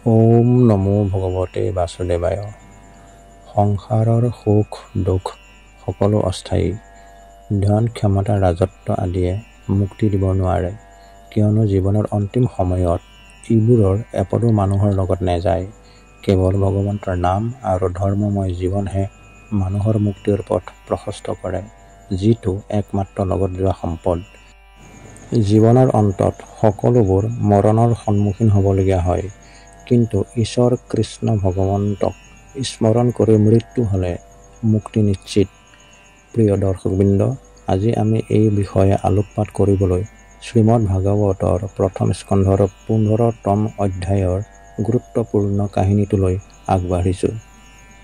ওম নমো ভগৱতে বাসুদেৱায়। সংসাৰৰ সুখ দুখ সকলো অস্থায়ী। ধন, ক্ষমতা, ৰাজত্ব আদিয়ে মুক্তি দিব নোৱাৰে, কিয়নো জীৱনৰ অন্তিম সময়ত ইবোৰৰ এপদো মানুহৰ লগত নেযায়। কেৱল ভগৱন্তৰ নাম আৰু ধৰ্মময় জীৱনহে মানুহৰ মুক্তিৰ পথ প্ৰশস্ত কৰে, যিটো একমাত্ৰ লগত যোৱা সম্পদ। জীৱনৰ অন্তত সকলোবোৰ মৰণৰ সন্মুখীন হ'বলগীয়া হয়, কিন্তু ঈশ্বৰ কৃষ্ণ ভগৱন্তক স্মৰণ কৰি মৃত্যু হ'লে মুক্তি নিশ্চিত। প্ৰিয় দৰ্শকবৃন্দ, আজি আমি এই বিষয়ে আলোকপাত কৰিবলৈ শ্ৰীমদ্ভাগৱতৰ প্ৰথম স্কন্ধৰ 15তম অধ্যায়ৰ গুৰুত্বপূৰ্ণ কাহিনীটোলৈ আগবাঢ়িছোঁ।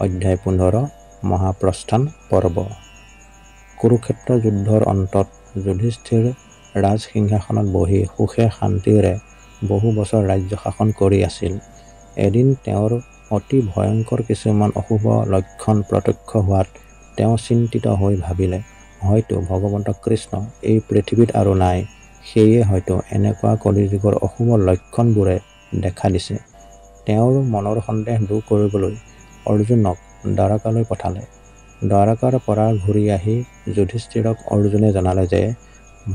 অধ্যায় 15, মহাপ্ৰস্থান পৰ্ব। কুৰুক্ষেত্ৰ যুদ্ধৰ অন্তত যুধিষ্ঠিৰ ৰাজসিংহাসনত বহি সুখে শান্তিৰে বহু বছৰ ৰাজ্য শাসন কৰি আছিল। এদিন তেওঁৰ অতি ভয়ংকৰ কিছুমান অশুভ লক্ষণ প্ৰত্যক্ষ হোৱাত তেওঁ চিন্তিত হৈ ভাবিলে, হয়তো ভগৱন্ত কৃষ্ণ এই পৃথিৱীত আৰু নাই, সেয়ে হয়তো এনেকুৱা কলিযুগৰ অশুভ লক্ষণবোৰে দেখা দিছে। তেওঁৰ মনৰ সন্দেহ দূৰ কৰিবলৈ অৰ্জুনক দ্বাৰকালৈ পঠালে। দ্বাৰকাৰ পৰা ঘূৰি আহি যুধিষ্ঠিৰক অৰ্জুনে জনালে যে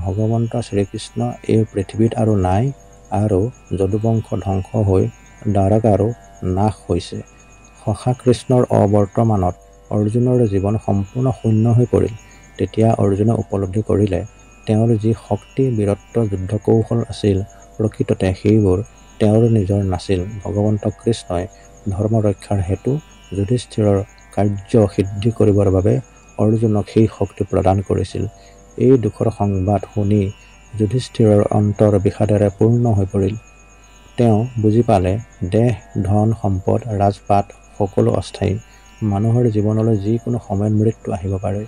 ভগৱন্ত শ্ৰীকৃষ্ণ এই পৃথিৱীত আৰু নাই আৰু যদুবংশ ধ্বংস হৈ দ্বাৰকাৰো নাশ হৈছে। সখা কৃষ্ণৰ অবৰ্তমানত অৰ্জুনৰ জীৱন সম্পূৰ্ণ শূন্য হৈ পৰিল। তেতিয়া অৰ্জুনে উপলব্ধি কৰিলে, তেওঁৰ যি শক্তি, বীৰত্ব, যুদ্ধকৌশল আছিল, প্ৰকৃততে সেইবোৰ তেওঁৰ নিজৰ নাছিল। ভগৱন্ত কৃষ্ণই ধৰ্ম ৰক্ষাৰ হেতু যুধিষ্ঠিৰৰ কাৰ্য সিদ্ধি কৰিবৰ বাবে অৰ্জুনক সেই শক্তি প্ৰদান কৰিছিল। এই দুখৰ সংবাদ শুনি যুধিষ্ঠিৰৰ অন্তৰ বিষাদেৰে পূৰ্ণ হৈ পৰিল। তেওঁ বুজি পালে, দেহ, ধন, সম্পদ, ৰাজপাট সকলো অস্থায়ী। মানুহৰ জীৱনলৈ যিকোনো সময়ত মৃত্যু আহিব পাৰে,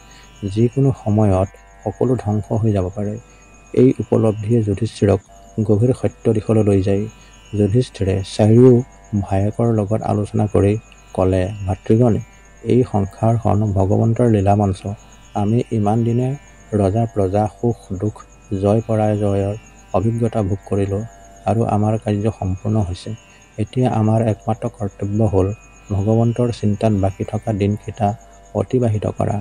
যিকোনো সময়ত সকলো ধ্বংস হৈ যাব পাৰে। এই উপলব্ধিয়ে যুধিষ্ঠিৰক গভীৰ সত্য দিশলৈ লৈ যায়। যুধিষ্ঠিৰে চাৰিও ভায়েকৰ লগত আলোচনা কৰি ক'লে, ভাতৃগণ, এই সংসাৰখন ভগৱন্তৰ লীলামঞ্চ। আমি ইমান দিনে ৰজা প্ৰজা সুখ দুখ জয় পৰাজয়ৰ অভিজ্ঞতা ভোগ কৰিলোঁ আৰু আমাৰ কাৰ্য সম্পূৰ্ণ হৈছে। এতিয়া আমাৰ একমাত্ৰ কৰ্তব্য হ'ল ভগৱন্তৰ চিন্তাত বাকী থকা দিনকেইটা অতিবাহিত কৰা।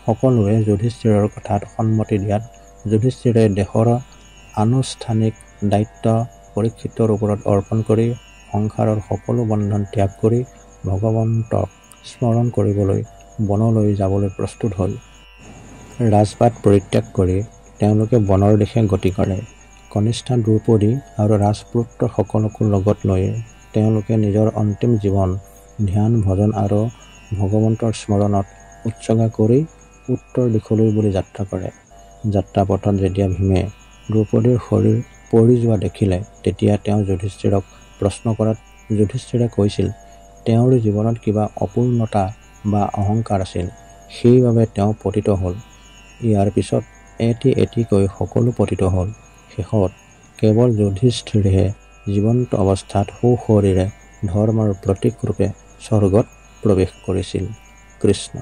সকলোৱে যুধিষ্ঠিৰৰ কথাত সন্মতি দিয়াত যুধিষ্ঠিৰে দেশৰ আনুষ্ঠানিক দায়িত্ব পৰীক্ষিতৰ ওপৰত অৰ্পণ কৰি সংসাৰৰ সকলো বন্ধন ত্যাগ কৰি ভগৱন্তক স্মৰণ কৰিবলৈ বনলৈ যাবলৈ প্ৰস্তুত হ'ল। ৰাজপাট পৰিত্যাগ কৰি তেওঁলোকে বনৰ দিশে গতি কৰে। কনিষ্ঠা দ্ৰৌপদী আৰু ৰাজপুত্ৰসকলকো লগত লৈ তেওঁলোকে নিজৰ অন্তিম জীৱন ধ্যান, ভজন আৰু ভগৱন্তৰ স্মৰণত উৎসৰ্গা কৰি উত্তৰ দিশলৈ বুলি যাত্ৰা কৰে। যাত্ৰাপথত যেতিয়া ভীমে দ্ৰৌপদীৰ শৰীৰ পৰি যোৱা দেখিলে, তেতিয়া তেওঁ যুধিষ্ঠিৰক প্ৰশ্ন কৰাত যুধিষ্ঠিৰে কৈছিল, তেওঁৰ জীৱনত কিবা অপূৰ্ণতা বা অহংকাৰ আছিল, সেইবাবে তেওঁ পতিত হ'ল। ইয়াৰ পিছত এটি এটিকৈ সকলো পতিত হ'ল। শেষত কেৱল যুধিষ্ঠিৰহে জীৱন্ত অৱস্থাত সুশৰীৰে ধৰ্মৰ প্ৰতীকৰূপে স্বৰ্গত প্ৰৱেশ কৰিছিল। কৃষ্ণ।